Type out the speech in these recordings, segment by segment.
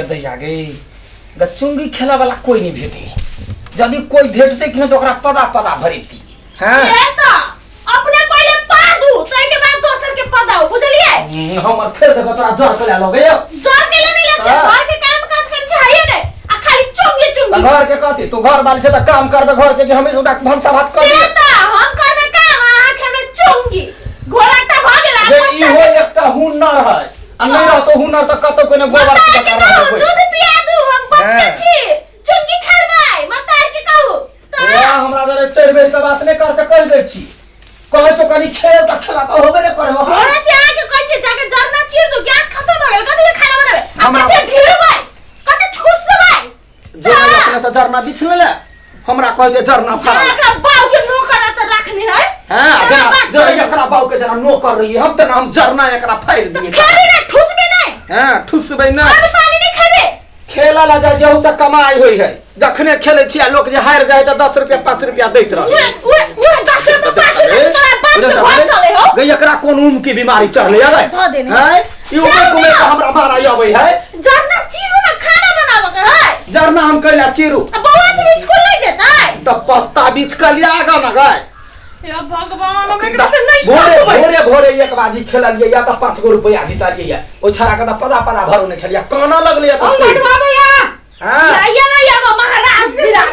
दैया गे ग चुंगी खेला वाला कोई नहीं भेटे। यदि कोई भेटते कि नहीं तो ओकरा पदा पदा भरेती। हाँ से त अपने पहिले पादू ताहि के बाद दोसर के पदाऊ, बुझलिए? हमर फेर देखो तोरा जर के लगे यौ। जर के ले नहीं लगे, हाँ। घर के काम काज करे छै हाइए ने आ खाली चुंगी चुंगी। घर के कथी तू घर वाली छै त काम करबे घर के कि हमेशा ओकरा भनसा भात कर से दिए। त हम करबे काम आ अहाँ खेबै चुंगी। घोड़ा टा भऽ गेल आ गे बच्चा इहो एकटा हुनर है आ नहीं रहतो हुनर त कतौ कोई ने गोबर मतार के के बता कहू रहतो कोई। दूध पिया दू, हम बच्चे हाँ। छी, चुंगी खेलबै, मतार के कहू त ए, हमरा जरे चारि बेर के बात नहि कर से कहि दै छी। कहै छौ कनि खेल त खेला त होबे नहि करे हो। घोड़ा से अहाँ के कहै छी जाके जरना चीर दू, गैस खत्म भऽ गेल, कथी के खाना बनाबै आ हमरा- कते ढिलबै कते छुसबै। जो नहीं अपने से जरना बिछ ले हमरा कहै छै जरना जरा फाड़ा। एकरा बाऊ के नौकर त रखने है। हां जरा जरा बात जरा करू। एकरा बाऊ के जरा नो कर रही है हम त ना हम जरना एकरा फाड़ दिए। खेबे नहीं ठुसबे नहीं। हां ठुसबै ना। हम पानी नहीं खेबे। खेला ला जाइ छै से कमाई होई है। जखने खेले छी आ लोक जे हारि जाइ त 10 रुपया 5 रुपया दैत रहै। उहे उहे उहे 10 रुपया 5 रुपया तोरा बाप के घर चले हो। गई एकरा कोन उम के बीमारी चढ़ले है धऽ देने। हैं ई उमे जाउ कुमे ना। हमरा मारा अबै है। जरना चीरू ना खाना बनाबऽ के है। जरना हम कैला चीरू। आ बौआ सब स्कूल नहीं जेतै। त पत्ता बीछ के लिया आगा ना गए। हे भगवान, हम एकरा से नहीं भोरे सकबै। भोरे भोरे एक बाजी खेललियै या त 5 गो रुपया जीतलियै या ओ छड़ा के त पदा पदा भरू नहीं छलियै काना लगलियै ओ त छोड़ि। लडवा भैया। हां जाइए ना याबा महाराज दिरा।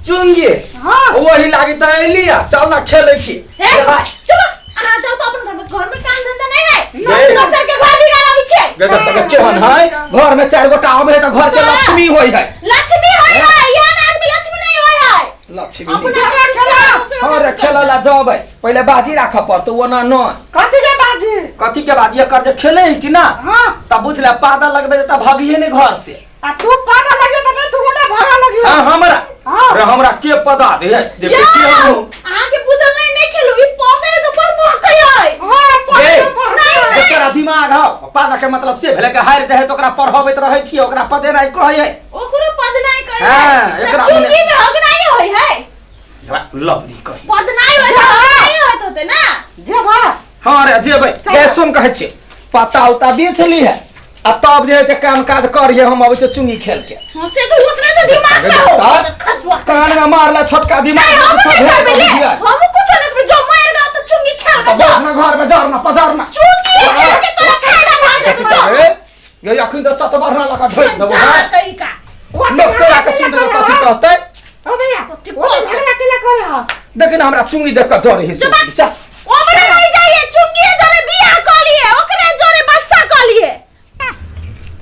चुंगी हां वही लागी त एली आ चल ना खेलै छी। हे चल भाई। चलो अहाँ जाओ तो अपन घर में, घर में काम धंधा नहीं है। गए। दोसर के घर बिगाड़ाबै छै। गे देख त केहन है घर में चारि गोटा आबै है त घर के हाँ। लक्ष्मी होय है। लक्ष्मी होय है, यहाँ आदमी लक्ष्मी नहीं होय है। लक्ष्मी अपना नहीं। खेला। हाँ रे खेलै ला जबै पहिले बाजी राखऽ पड़तौ ओना न। कथी के बाजी? कथी के बाजी एकर जे खेले है कि ना हां तब बुझ ले पादा लगबे त भागिए नहीं घर से। आ तू पादा लगियो त नहीं तू ना भागा लगियो। हां हमरा हाँ। रे हमरा के पदा दे देखै छी हम। अहाँ के बुझल नहीं नहीं खेलू ई पौधे तो बड़ महकै है। हां गे, नहीं, एकरा दिमाग हौ पादा के मतलब से भेलै के हारि जाइ है त ओकरा पढ़बैत रहै छी ओकरा पदे नहीं कहै है। ओकरो पद नहीं कहै है। हाँ, एकरा त चुंगी मने- में हग नहीं होय है। लवली कही पद नहीं होय त हग नहीं होत होते ना। जे बा हां रे जेबै गे सुन कहै छी पत्ता उता बेच ली है आ तब जे है से काम काज करिए हम अबै छी चुंगी खेल के। हाँ, से तो उतना तो दिमाग ना हो खसुआ कान में मारला छोटका दिमाग नहीं, हम सब नहीं भेल करबै ले। बुझलियै? हम कुछो नहीं करबै, जो मार गयो तो चुंगी खेल तऽ के बस ना घर में जरना पजरना। चुंगी खेल के तोरा खाना भा जेतौ जो। ए, ये अखन तऽ सत बढ़ना लगा ढोक देबो हाँ हैं कही का लोक तोरा के सुन के कथी कहतै? ओ भैया कथी ओ तो झगड़ा केला करे हा। देखिन हमरा चुंगी देख के जरे है जब- चल ओमरे नहीं जाइए चुंगी जरे बियाह क लिए ओकरे जरे बच्चा क लिए।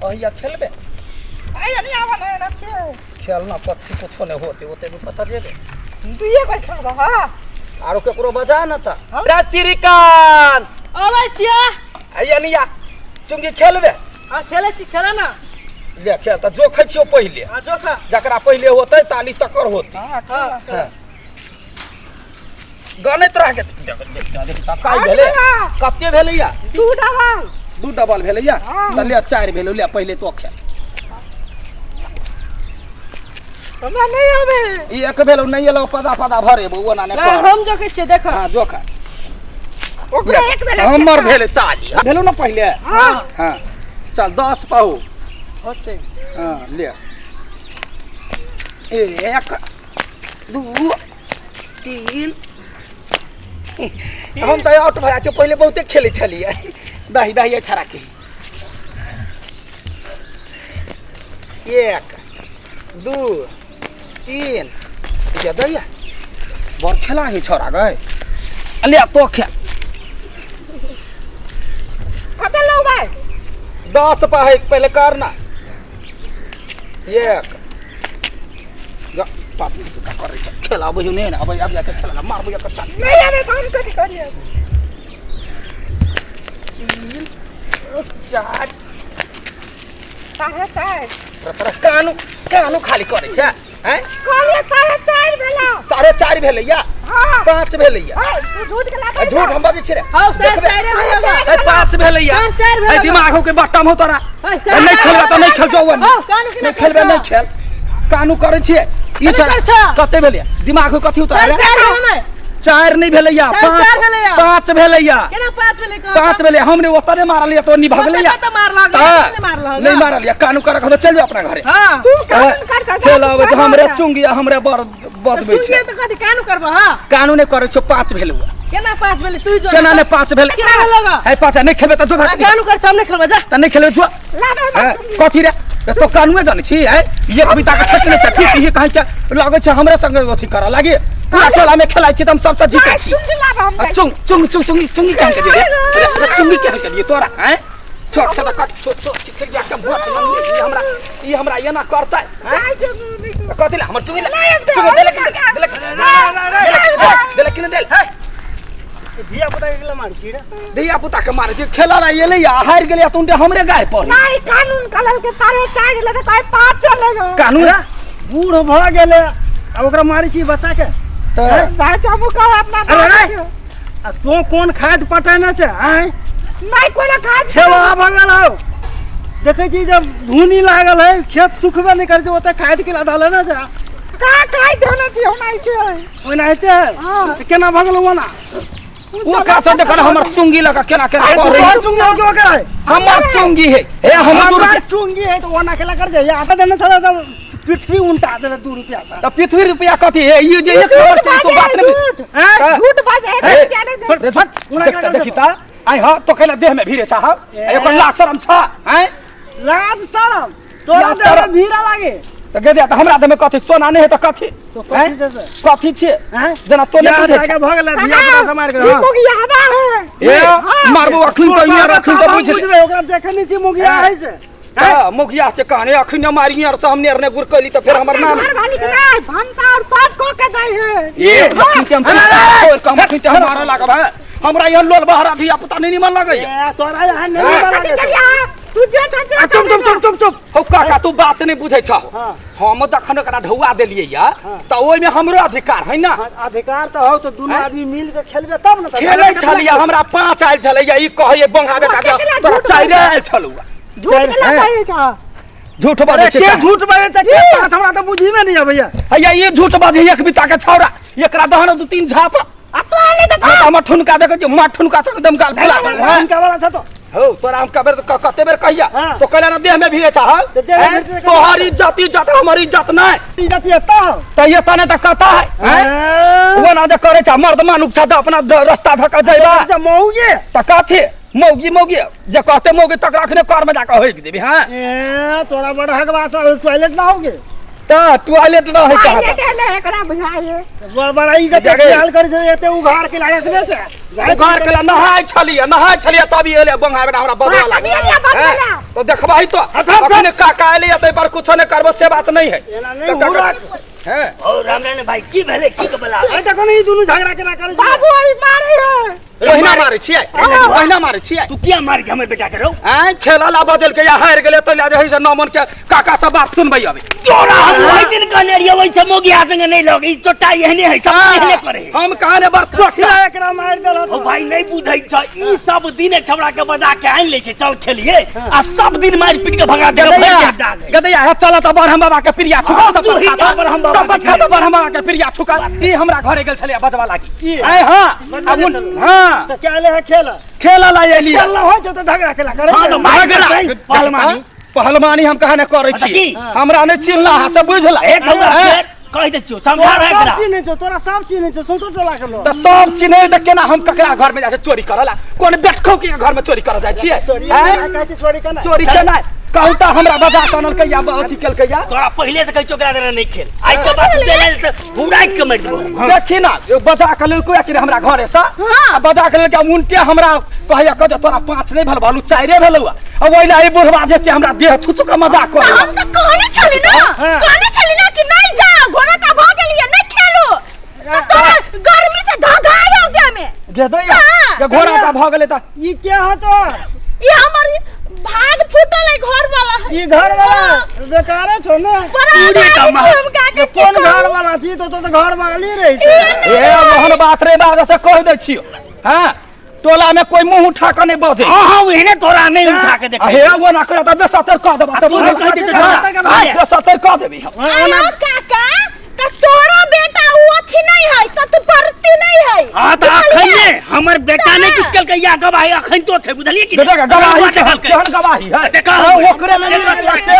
अहिया खेलबे आया नहीं आवा ना ना के खेलना कथी कुछो नहीं होते ओते भी कतऽ जेबे दुइए गोर खेलबो हा। आरो केकरो बजा न त रे श्रीकांत अबै छियै। आइया निया चुंगी खेलबे? हां खेलै छी, खेला ना। ले खेल त जो खै छियो पहिले। हां जोखा जकरा पहिले होतै ताली तकर होतै। हां हां हाँ। गणित रह के देख देख देख तब काय भेलै कते भेलै या? दू डबल। दू डबल भेलै या? हाँ। त ले चारि भेलै ले पहिले तो खेल। हमरा नहीं आवे। ई एक भेलौ नहीं एलौ पदा पदा भरेबौ ओना नै ले कर। हम जोखै छियै देख। हां जोखा ओकरा एक भेलै हमर भेलै ताली भेलौ ना पहिले। हां हां चल 10 पाऊ होतै। हां ले 1 2 3 हम तऽ आउट भऽ जाइ छियै पहिले बहुते खेलै छलियै दही दही छड़ा के 1 2 3 ये दैया बड़ खेला ही छौड़ा गए ले तो खे कते लो भाई? 10 पा है पहले करना 1 पापी सुता करै छै खेला अबै नहि ने अबै आबि जाके खेला मारबै एकर चाल। नहीं आवे त हम कथी करिए? 3 4 साढ़े चारि। तोरा कानू कानू खाली करै छै हैं? कहलिए 4.5 भेलौ। 4.5 भेलैया? हां। 5 भेलैया। ए, तू झूठ के लागै झूठ हम बजै छी रे। हौ, साढ़े देखबे। चारि भेलौ। ए, 5 भेलैया। 4.5 भेलौ। ए, दिमाग हो के बट्टम हो तोरा। ए, ए, नहीं खेलबे त नहीं खेल जो हौ, कानू केना नहीं खेलबे करै नहीं छौ? खेल कानू करै छियै। ई कथी छड़ा करै छौ? कते भेलैया? दिमाग हो कथी उतारे? 4.5 भेलौ नै। चारि नहि भेलैया। चारि पाँच भेलैया। पाँच भेलैया। केना पाँच भेलै कहऽ? पाँच भेलै, हम ने ओतऽ नहि मारलियै तो निभगलैया। कतऽ मारलक? तऽ नहि मारलक। नहि मारलियै, कानू कर कऽ चलि जाउ अपना घरे। हाँ। तू कानून कर जा, खेल आबै छै हमरे चुंगी आ हमरे बर बतबै सुनिए छै। तऽ कथी कानू करबह? हाँ? कानू नहि करै छौ, पाँच भेलौ। केना पाँच भेलै? तू जो केना नहि पाँच भेलै? केना भेलौ ग? है पाँच नहि खेबै तऽ जो भाग। कानू कर छ, हम नहि खेलबै, जा। तऽ नहि खेलबै जो। लाबे हैं, कथी रे तो कानूए जानै छी? है एक बिता के छेकने छै, फिर ये कहीं के लागै छै हमरे संगे अथी करऽ लागी। पूरा टोला में खेलाइ छी तऽ हम सबसँ जीतै छी। चुंगी लाबे हम। आ चुंग चुंग चुंग चुंगी चुंगी केहन के दिए रे? रे चुंगी केहन के दिए तोरा? हैं, छोट से कट छोट छोट चिकन बिया के भोट ई हमरा ई हमरा एना करतै? हैं, कथी ले हमर चुंगी ले? चुंगी देले कि देले? देले कि देले? धिया पुता के मारै छी रे? धिया पुता के मारै छी? खेला ना एलै आ हारि गेलै तुनते हमरे गाय पर। नहीं, कानून कलल के 4.5 ले तऽ कहै पाँच चलेगा। कानून बूढ़ भऽ गेलै आ ओकरा मारै छी बच्चा के? तऽ भाई हमहूँ कहब अपना। अरे रे, आ तों कोन खाद पटेने छै आँय? नहीं कोनो खाद। छेवा भऽ गेल हौ। देखै छी जब धुनी लागल है, खेत सुखबे नहि करै छै, ओतऽ खाद के डाले ने छै। का खाइ देने छी हम के? ओनाहिते है। हाँ। तऽ केना भऽ गेल ओना? ओ का छै देखन हमर चुंगी लगा केना केना आइ करे। तोहर चुंगी हो के ओकर है? हमर चुंगी है, हे हम दू हमरा रुपया चुंगी है तऽ ओना केला कर जाइए आटा देने छलै तऽ पृथ्वी उल्टा देले 2 रुपया से। तऽ पृथ्वी रुपया कथी है ई जे एक नंबर के तो बात नहीं। हैं? हाँ। झूठ बाजे, एक हे, रुपया नहीं दे। रे झट, उना देखता क्या देखी ता आइ हां तो कैला देह में भीरे साहब एकर लाज शरम छ? हैं, लाज शरम तोरा लाज देह में शरम। भीड़ा लागे तऽ गदे तऽ हमरा देह में कथी सोना नहीं है तऽ कथी? तो कथी हैं? छै से? कथी छै? हैं? जेना तो नहीं याद बुझै आके छ। भऽ गेलै धिया पुता से मारि ई के। हाँ। मुगियाबा है। ए मारबो अखन तऽ इहाँ अखन तऽ बुझ ले। बुझबै, ओकरा देखै नहि छी मुगिया है से। हाँ, मुखिया से कहने अखन मारी और सामने अरने गुरकली तऽ फेर हमर नाम घर वाली के नहीं, भनसा और सब को के दे है। ए अखन के हम खोल के हम अखन के हम मारऽ लागब। हैं, हमरा यहाँ लोल बहरा धिया पुता नहीं निमन लगैया। ए, तोरा यहाँ नहि हाँ। निमन कथी लागै के छौ। लिया? तू जे छे आ, चुप चुप चुप चुप चुप। हौ काका, तू बात नहीं बुझै छहो। हाँ। हम जखन ओकरा ढौआ देलियै या हाँ। तऽ ओहिमे हमरो अधिकार है ना? हाँ, अधिकार तऽ हौ तऽ दुनू हैं? आदमी मिल के खेलबे तब ने। तऽ खेलै छलियै, हमरा पाँच आयल छलैया, ई कहैये बंगा बेटा के तोरा चारि आयल छलौ। झूठ के लगा छा। झूठ अरे बजै छै के काहे? झूठ बजै छै के बात हमरा तऽ बुझीमे नहि अबैया। हैया ई झूठ बजै एक बिता के छौड़ा, एकरा दहन दू तीन झाप। आ तो आले तऽ आ हमर ठुनका देखै छियै, मार ठुनका से एकदम गाल फुला गेल। हैं? हुनका वाला छ तो। हौ तोरा हम कबेर कते बेर कहिया हाँ। तो कहला ना देह में भी अच्छा है। तऽ देह में भी तोहर इज्जत इज्जत, हमर इज्जत नहीं। इज्जत एतऽ तऽ ये तने तऽ कहता है, हैं? हैं? वो ना जे करे छ मर्द मानुख छ तऽ अपना रास्ता धऽ कऽ जइबा। जे मौगे तऽ कथी मौगी मौगी जे कहते मौगी तकरा अखने कर में जाकऽ हकि देबी। हाँ। ए तोरा बड़ हकवा से टॉयलेट ना होगे? तऽ टॉयलेट न है कहाँ? टॉयलेट एले एकरा बुझाइए। बड़ बड़ा इज्जत जगह। हाल करै छै एते उघार के लागत नहि छै। उघार के नहाय छलियै, नहाय छलियै तभी एलै बंगा बेटा हमरा बदला तभी लागल। एलियै बदला। हैं? तो देखबही तो अखने काका एलै तै पर कुछो नहि करबो से बात नहीं है। एना नहि तऽ काका- हुड़क। हैं? ओ रामनारायण भाई, की भेलै? की के बोला? आइ देखो ने ई दुनू झगड़ा केना करै छै। बाबू अभी मारे है। ओहिना मारै छियै, ओहिना मारै छियै। तू किया मार के हमर बेटा के रौ? आँय, खेलऽ ला बदल के या हारि गेलै तऽ लए जे है से नमन के काका से बात सुनबै अबै। तोरा हम ओहि दिन कहने रहियै ओहि से मोगिया संगे नहि लग, ई चोटा एहने है, सब एहने करे है। हम कहने बड़ चोटा। किया एकरा मारि देलक? ओ भाई नहीं बुझै छ, ई सब दिन छौड़ा के बजा के आनि लै छै, चल खेलिए, आ सब दिन मारि पीट के भगा दे। गदैया गदैया हे, चल तऽ ब्रह्म बाबा के प्रिया छुका। हाँ, सब तू ही खाता जा ब्रह्म बाबा सब के खाता ब्रह्म बाबा के प्रिया छुका। ई हमरा घरे गेल छलै बजवा लागी। आय हां बजवा आ मुन छलै। हां तऽ क्या ले है खेल? खेल ला एलियै। खेल होइ छै तऽ झगड़ा केला करै हाँ, छै। तऽ मारि झगड़ा। करतै, पहलवानी। पहलवानी हम कहा ने करै अच्छा, छी। की? हमरा नहि चिन्हला हा से बुझला। ए छौड़ा हैं? फेर कहि दै छियौ, समझा तोरा रहा सब एकरा। चिन्है छौ, तोरा सब चिन्है छौ सौंसो टोला के लोग। तऽ सब चिन्है तऽ केना हम ककरा घर में जाइ चोरी करला? कोन बेटखौ के घर में चोरी करऽ जाइ छियै? चोरी हैं? कहै छै चोरी केना? चोरी केना कहू तऽ? हमरा बजा कऽ अनलकै या अथी केलकै या? तोरा पहिले से कहै छियौ एकरा देने नहि खेल, आइ के बाद देले तऽ हुराकि के मारि देबौ हम। देखी ना बजा कऽ लेलकै कि हमरा घरे से आ बजा कऽ लेलकै, उनटे हमरा कहैया कह जे तोरा पाँच नहि भेल भलू चारिे भेलौ। आ ओहि ला ई बुढ़वा जे से हमरा देह छू छू कऽ मजाक तऽ करै। हम तऽ कहने छली ना, कहने छली ना कि नहीं जा, घोड़ा का भऽ गेलियै, नहीं खेलू। तऽ तोरा गर्मी से धधाय देह में। गे दैया हाँ। गे घोड़ा टा भऽ गेलै तऽ ई के ह तोर? ई हमर भाग फूटल है, घर वाला है। ई घर वाला बेकारे छौ ने। बड़ा पूरी आदमी कमा। छै हम काके की कोन कहू? घर वाला छी? तो तो घर वाली रही छै। ए मोहन बात रे बात से कहि दै छियौ। हाँ, टोला में कोई मुंह उठा कऽ नहि बजै। हाँ, ओहने तोरा नहि उठा के आ देखै। हे वो ना करे तऽ बेसतर कह देबा। तू कहि देतै तोरा। बेसतर कह देबी हम। आयो काका, तऽ तोरो बेटा उ अथी अथी नहीं है, सतपरती नहीं है। हां त अखन हमर बेटा ने किछ केलकै या गवाही अखन तो छै बुझलिए कि बेटा गवाही केहन गवाही है देखा हाँ, ओकरे में मिल गेल से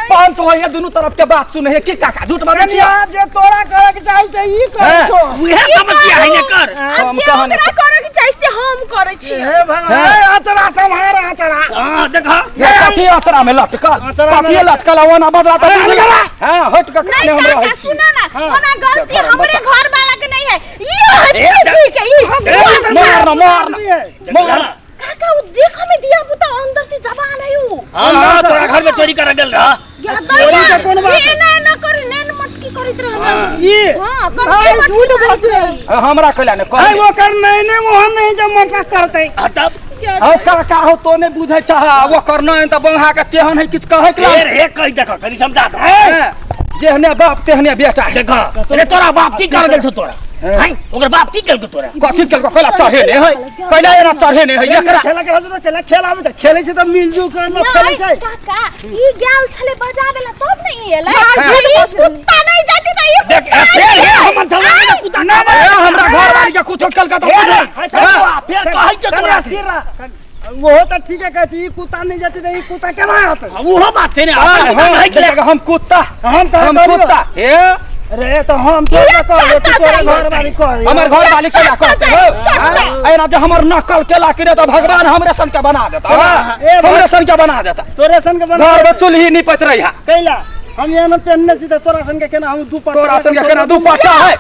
500 है दुनू तरफ के बात सुने है की काका झूठ बाजै छियै जे तोरा करे के चाही ते ई करे छो उहे समस्या है ने कर हम जे कहने ओकरा करे के चाही से हम करे छियै। हे भगवान आचरा सम्हार आचरा हां देखा ये कथी अचरा में लटकल अचरा में कथी लटकल ओना बदला त हां हट के नहीं काने हम रहै काका छी सुना ना, ओना गलती हमरे घर वाला के नहीं है। ई ए, है ठीक है, ई मार ना मार ना मार काका वो देख हमें दिया पुता अंदर से जवान है वो। हां हां तोरा घर में चोरी कर गेल रहा या चोरी के कोन बात? ये ना ना कर नैन मटकी करैत रहे। ई हां हाय झूठ बाजे हमरा कहला ने है कह ओकर नहीं ने मोहन नहीं जब मटक करते आ तब हौ काका हो तो ने बुझै चाह ओकर नहीं त बंहा के तेहन है किछ कहै के फेर एक कहि देखा कनि समझा दे हैं, जेहने बाप तेहने बेटा है देखा अरे तोरा बाप की कर गेल छौ तोरा हैं ओकर बाप की केलको तोरा कथी केलको कैला चढ़े ने है कैला एना चढ़े ने है एकरा खेला के रहत खेला खेलाबै त खेलै छै त मिलजुल के ना खेलै छै काका ई गेल छले बजावे ला तब नहीं एलै। हाँ। ई कुत्ता नहीं जाती त ई देख ए, फेर हे हमर झगड़ा के कुत्ता ना ए, हमरा घर वाली के कुछो केलका त फेर बुझै हे, फेर कहै छौ तोरा से। वो त ठीक है कहै छै ई कुत्ता नहीं जाती त ई कुत्ता केना आते उहो बात छै ने अपन कुत्ता हाँ, नहीं खेले देख, हम कुत्ता हम त हम कुत्ता हे रे त हम तोरा कहलियो कि तोरा घर वाली कह हमर घर वाली कैला कहते हो हाँ? एना जे हमर नकल केला के रे त भगवान हमरे सन के बना देता हाँ? ए भाई। हमरे सन के बना देता तोरे सन के बना घर में चूल्ही निपैत रही है कैला हम एहन पेनने छी त तोरा सन के केना हम दू पट्टा तोरा सन के केना दू पट्टा है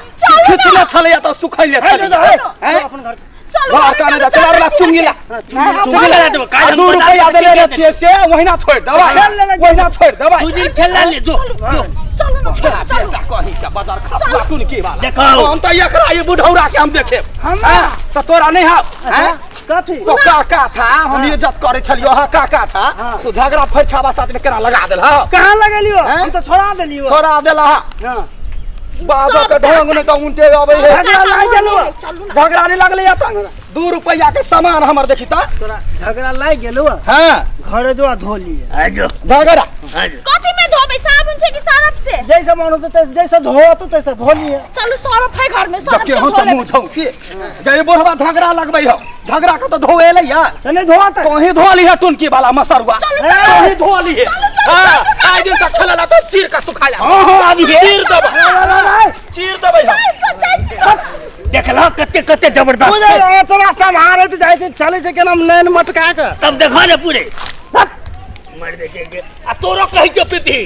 खिचले छलैया त सुखैले छलैया हैं? अपन घर चलो घर काने जा चला ला चुंगी ला चुंगी ला देबो काहे आ 2 रुपया देले रे छियै से ओहिना छोड़ि देबै खेल लेलक। ओहिना छोड़ि देबै दू दिन खेल ले जो जो चलो ना छोड़ा बेटा कही के बाजार खा टुनकी वाला देखो। हम त एकरा ई बुढ़ौरा के हम देखेब हमरा? हैं? त तोरा नहीं हाव हैं? कथी तो काका था हम इज्जत करे छलियो हाँ काका था हाँ। तू झगड़ा फरिछावा साथ में केना लगा देल हाँ कहाँ लगेलियो हैं? हम त छोड़ा देलियो छोड़ा देला हाँ हां बाजो के ढंग नहीं तो उनटे अबै है झगड़ा लागि गेलो चलू ना झगड़ा नहीं लगले या त 2 रुपया के सामान हमर देखी त तोरा झगड़ा लागि गेलो हाँ घरे जो आ धो लिए आ जो झगड़ा आ जो कथी में धोबै साबुन से कि सरफ से? जैसे मानो तो जैसे धो तो तैसे धो लिए चलू सरफ है घर में सरफ देखिए से हम धो तो लेबै। मुंह छौ से गई बुढ़वा झगड़ा लगबै हो झगड़ा के तो धोए ले या त नहीं धोते कहीं धो ली है टुनकी वाला मसरुआ चलू, कहीं धो ली है चलू, चलू, हाँ चलू, आइ दिन से खेलला तो चीर के सुखाला हां हां अभी चीर देबै चीर देबै हम चल, चल, चल। देखला कते कते जबरदस्त बुझे छै। आचरा सम्हारैत जाइ छै चलै छै केना नैन मटका के तब देखा ने पूरे मर देखेंगे आ तोरो कहै छौ पीपी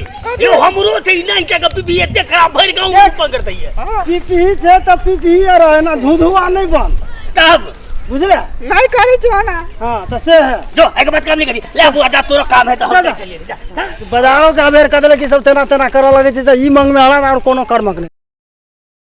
यो हमरो छै ई नहीं के पीपी एते खराब भरि गाँव ऊपर कर दैये पीपी छै त पीपी रहे ना धुधुआ नहीं बन तब बुझले नहीं करे छो ना हाँ त से है जो एक बात काम नहीं करी ले बुआ जा तोरो काम है तो हम जा, चलिए जा हाँ? बाजारो के अबेर कऽ देलक ई सब तेना तेना करऽ लगै छै तऽ ई मंग में हरा और कोनो कर्मक नहि।